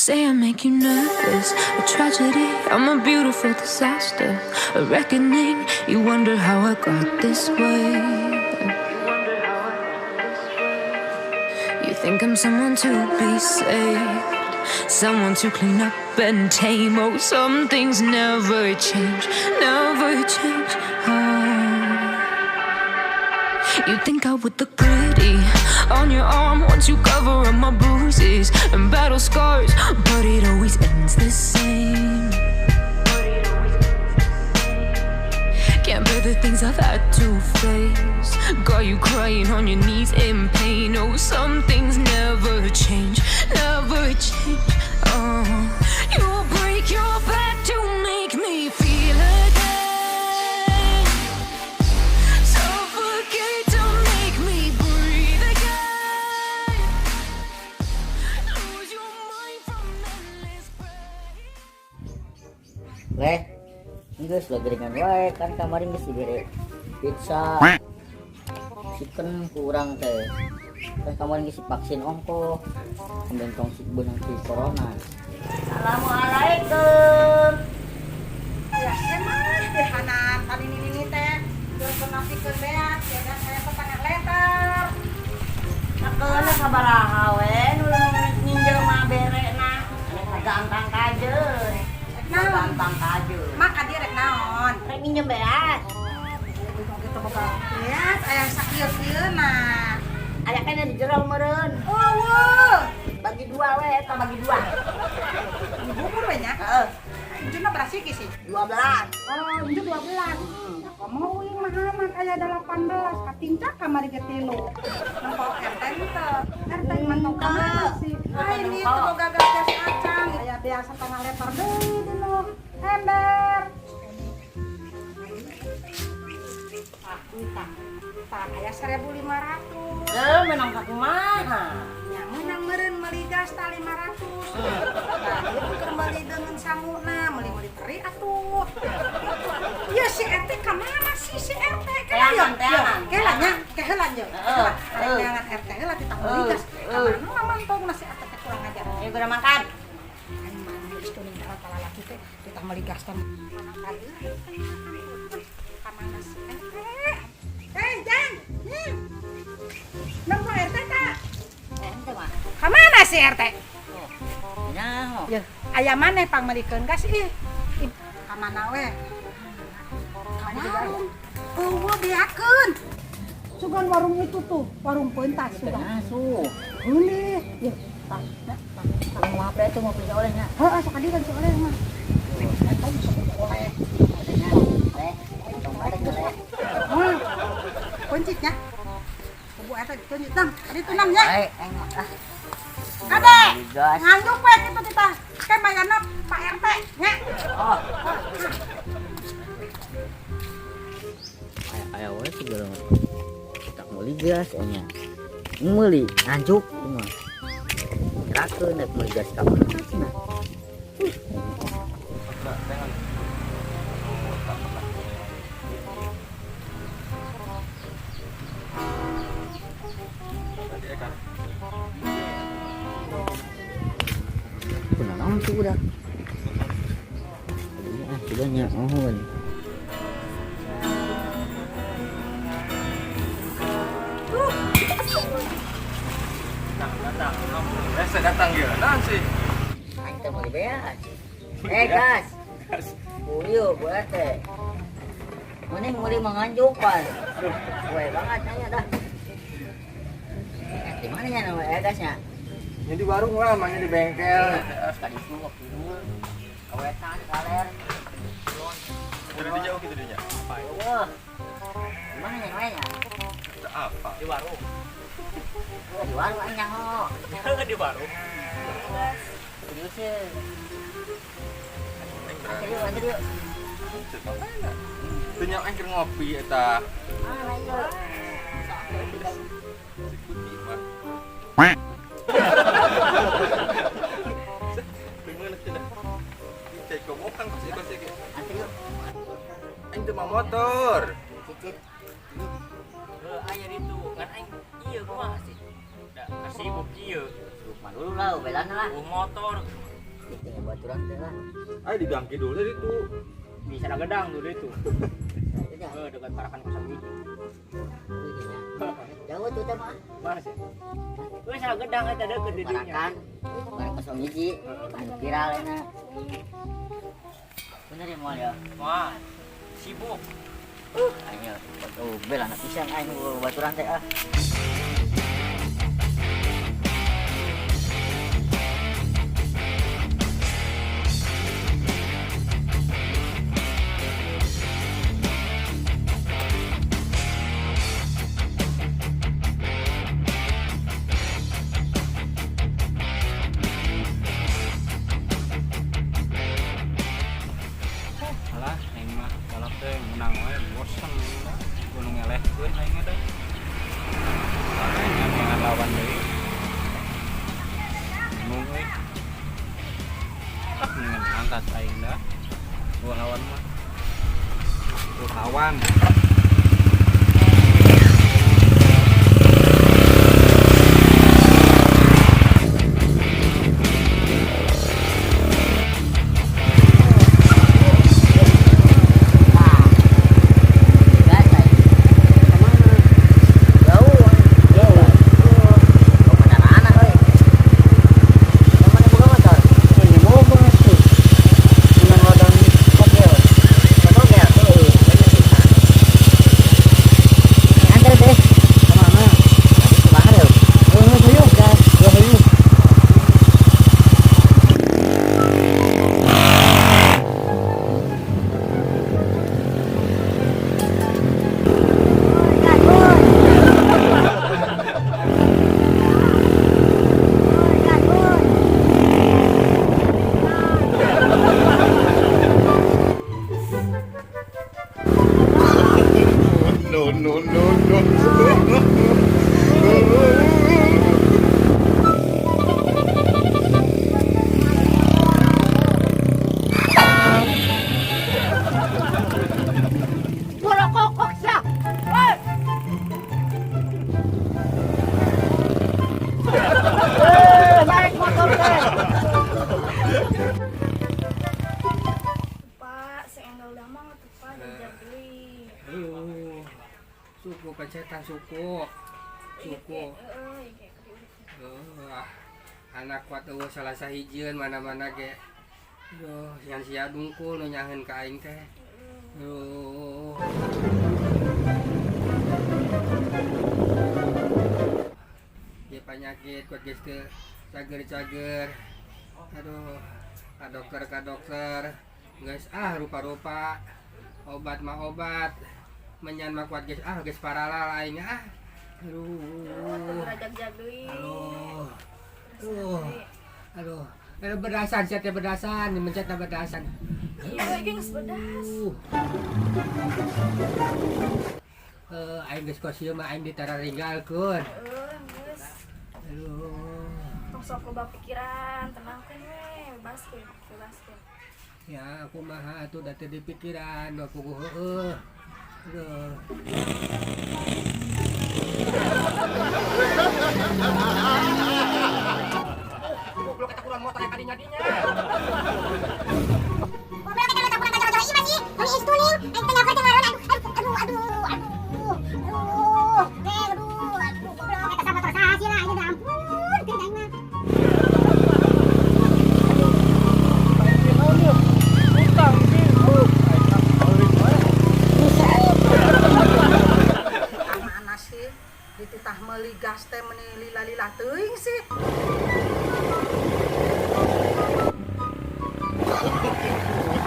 Say I make you nervous, a tragedy. I'm a beautiful disaster, a reckoning. You wonder how I got this way. You think I'm someone to be saved, someone to clean up and tame. Oh, some things never change, never change. Oh. You think I would look pretty on your arm once you cover up my bruises and battle scars, but it always ends the same. Can't bear the things I've had to face. Got you crying on your knees in pain. Oh, some things never change, never change. Oh, you break your back to make me feel again. Suffocate to make me breathe again. Lose your mind from endless praying. Leh, geus geringan wae kan kemarin geus dibere pizza. Chicken kurang teh. Kan kemarin geus divaksin ongko. Tong si beunang si corona. Assalamualaikum. Ya, emang dihanan tadi nini teh. Terus penapikeun beak, ya saya setengah liter. Akeuna sabaraha we nu nginjeum mah berena. Gantang kajeun. Gantang kajeun. Maka dia rek naon? Rek nginjeum beas. Gitu boga beas aya sakieu-kieuna. Aya kana di jero meureun. Oh, Bagi dua we eta bagi dua. Bubur we nya. Heeh. Injuna berapa sih sih? 12. Oh, inju 12. Ya komo uing mah aman aya 18 katincak kamari ge tilu. Nempo RT henteu. RT mantong kamari sih. Ah ini tuh boga gas acan. Aya biasa setengah liter deui dinu ember. Ah, kuy tah. Tah aya 1500. Heuh, menang ka kumaha? Nya meunang meureun meuli gas tah 500. Tah ieu keur meuli deungeun sanguna, meuli-meuli teri atuh. Ieu si RT ka mana sih si RT? Kela Teangan, teangan. Kela nya, keheula nya. Heeh. Arek teangan RT heula titah meuli gas. Ka mana mamantongna si RT teh kurang ajar. Ayo gura makan. Aing mah geus tuning ka lalaki teh titah meuli gas teh. Ka mana si RT? Eh, Jang. Nempo RT tah? Ente mah. Ka mana si RT? Nyaho. Ya, aya maneh pangmeulikeun gas ih. Ih, ka mana we? Ka warung. Eueuh beakeun. Sugan warung itu tuh, warung pentas sugan. Asuh. Boleh. Ya, tah, tah, tah. Mau apa itu mau beli olehnya? Heeh, sok adikan si oleh mah. Eta sok oleh. Olehnya. Leh, tong balik leh. Hah. Kuncitnya. Kubu eta dikuncit nam. Aditu nam ya. Baik, aing mah ah. Kade. Gas. Nganjuk we kitu titah. Ke bayarna Pak RT nya. Oh. Aya we segala tak meuli gas nya. Meuli nganjuk mah. Kirakeun rek meuli gas ka mana cenah. Kunaon sih udah. Ah, sudah nya mohon. Datang, biasa datang ya. Nah sih. Aing teh meuli beas. Eh, gas. Uyu, bu RT. Mana meuli manganjukan. Weh banget nanya dah. Di mana nya nama gasnya? Ini di warung lah, makanya di bengkel. Terus tadi suwuk dulu. Kawetan kaler. Dari jauh gitu dia. Wah. Di mana nya namanya? Apa? Di warung. Di warung aing nyaho. Di warung. Serius sih. Antar yuk, antar yuk. Teu nya aing keur ngopi eta. Mana yuk? Si putih mah. Gimana cenah? Cek komokan pasti pasti. Antar yuk. Aing teu mau motor. Cicit. Heuh, aya ditu. Ngan aing ieu kumaha sih? Da sibuk ieu. Sibuk mah dulu lah, belana lah. Motor. Tinggal baturan teh lah. Ayo di Gang Kidul tadi tuh. Di sana gedang dulu itu. Itu nya. Eh, dekat Parakan kosong hiji. Jauh tuh teh mah. Mana sih? Euy, sana gedang eta deukeut di dinya. Parakan. Parakan kosong hiji. Anu viral enak. Bener ya moal ya. Wah, sibuk. Aing oh bel anak pisan aing baturan teh ah. Alah, aing mah balap teh menang wae bosen gunung ngelehkeun aing teh. Aing ngan lawan deui. Bingung euy. Ah, mendingan angkat aing dah. Gua lawan mah. Gua lawan. Gas aing. Jauh. Jauh. Oh, kendaraan euy. Yang mana boga motor? Ini boga tuh. Menang ladang Mobil. Mobil. Heeh. Antar deh. kemana? Tadi kumaha ya? Eh, hayu. Gas. Ya hayu. No, no, no, no. Borokokok sia. Woi. Eh, naik motor teh. Pak, seenggal damang atuh Pak jajan deui. Aduh, suku pencetan suku, suku. Heeh, ieu ge keur diurus. Oh, ah, anak kuat eueuh salah sahijieun mana-mana ge. Duh, ngan sia dungkul nu nyaheun ka aing teh. Duh. Ge panyakit kuat geus teu cager-cager. Aduh, ka dokter ka dokter. Geus ah rupa-rupa. Obat mah obat. Menyan mah kuat geus ah geus paralal aing ah. Aduh. Rajag-jag deui. Aduh. Aduh. Aduh. Aduh bedasan sia teh bedasan, mencet bedasan. Iya, ieu geus bedas. Eh, aing geus kos ieu mah aing ditararinggalkeun. Heeh, geus. Aduh. Tong sok loba pikiran, tenangkeun we, bebaskeun, bebaskeun. Ya, aku mah atuh da teu dipikiran, da puguh heueuh. Aduh. Goblok eta kurang motor kadinya-dinya. Mana sih? Dititah meuli gas teh meuni lila-lila teuing sih.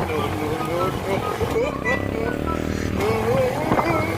No, no, no, no.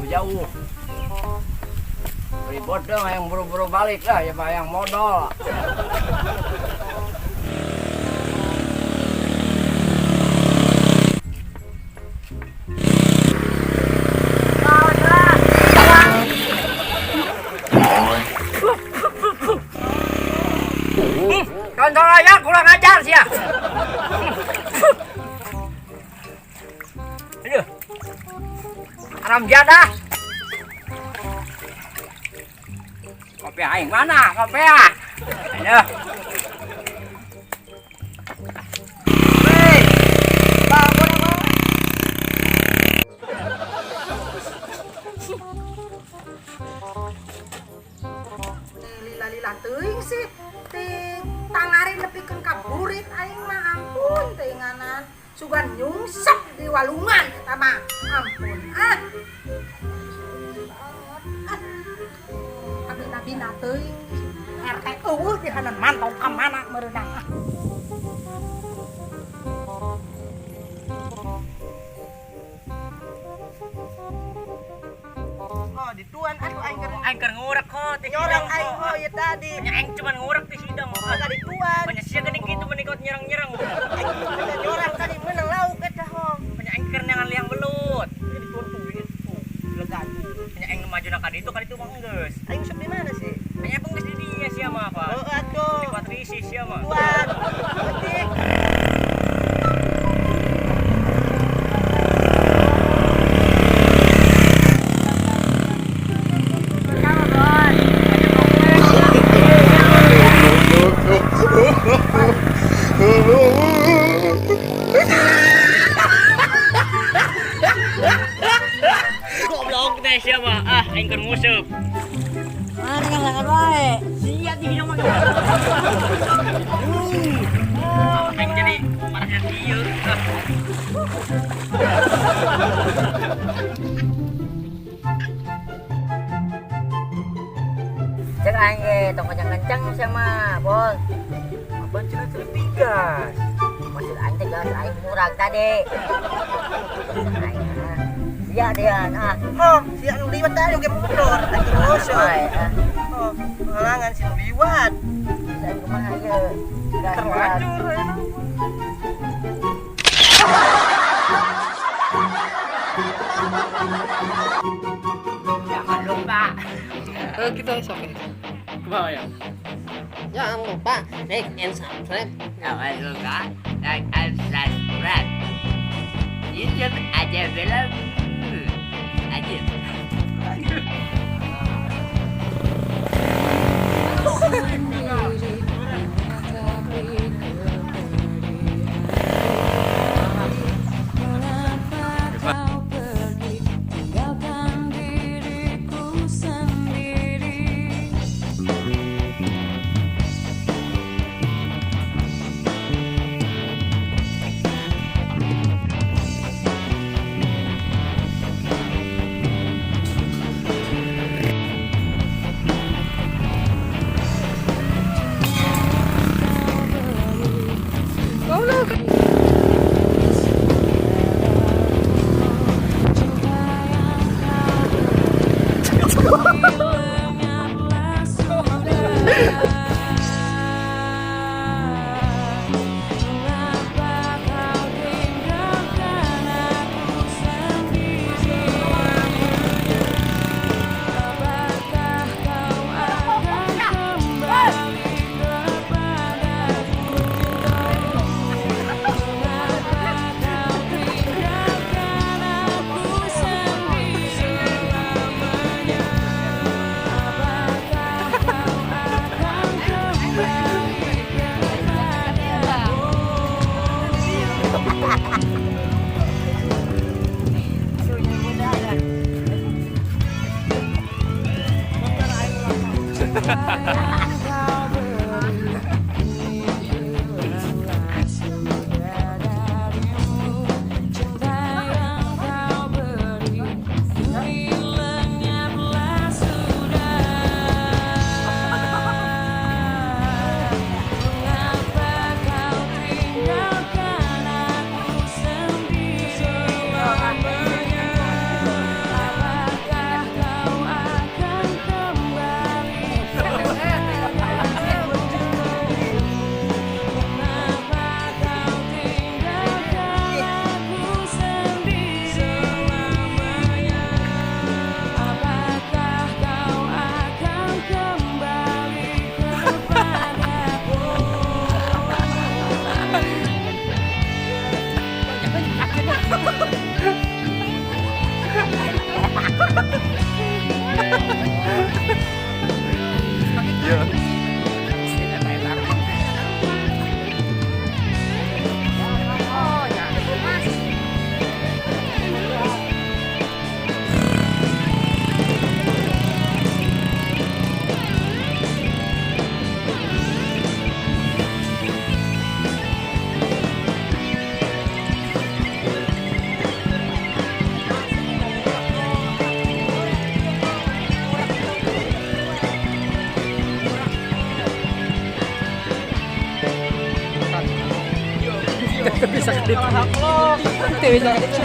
Jauh. Beri bodong yang buru-buru balik lah ya bayang modal. Kontol aja kurang ajar sih ya. Aduh. Haram jadah. Kopi aing mana? Kopi ah. Aduh. Hei. Bangun apa? Lila-lila teuing sih. Ti tangari nepikeun ka burit aing mah ampun teuinganan. Sugan nyungsep di walungan eta mah. Ampun ah. Ah. Abina-bina teuing. RT eueuh dihanan mantau ka mana meureunang ah. Oh, dituan atuh aing keur Aing keur ngurek kok teh nyorang aing oh ya tadi. Nya aing cuman ngurek teh sidang. Oh, tadi tuan. Banyak sia geuning kitu mending kau nyerang-nyerang. Aing nyorang tadi meunang lauk eta ho. Banyak aing keur neangan liang belut. Ini dituan gitu. Legan. Banyak aing maju na ka ditu mah geus. Aing sok di mana sih? Nya pun geus di dinya sia mah apa? Oh, atuh. Di Patrisi sia mah. Tuan. Penting. Goblok teh sia mah. Ah, aing keur nguseup. Ah, ngangan wae. Sia di hidung mah. Aing jadi marahnya kieu. Cek aing ge tong kencang-kencang sama, Bol. Apa cenah gas? Maksud aing teh gas aing murag tadi. Aing sia dean ah. Oh, sia nu liwat tadi ge mundur. Terus. Oh, penghalangan si nu liwat. Sia kumaha ieu? Terlajur ayeuna. Jangan lupa. Kita esok ya. Kumaha ya? Jangan lupa like and subscribe. Jangan lupa like and subscribe. YouTube aja belum. Aja. Mengapa kau pergi tinggalkan diriku sendiri? Lenyaplah sudah. Mengapa kau tinggalkan aku sendiri? Apakah kau akan kembali kepadaku? Mengapa kau tinggalkan aku sendiri selamanya? Apakah kau akan kembali kepadaku? Yang kau beri hilanglah sudah darimu. Cinta yang kau beri kini lenyaplah sudah. Mengapa kau tinggalkan aku sendiri selamanya? Apakah Iya. Oh, ya, Mas. Bisa ke ditu. Teu bisa ka ditu.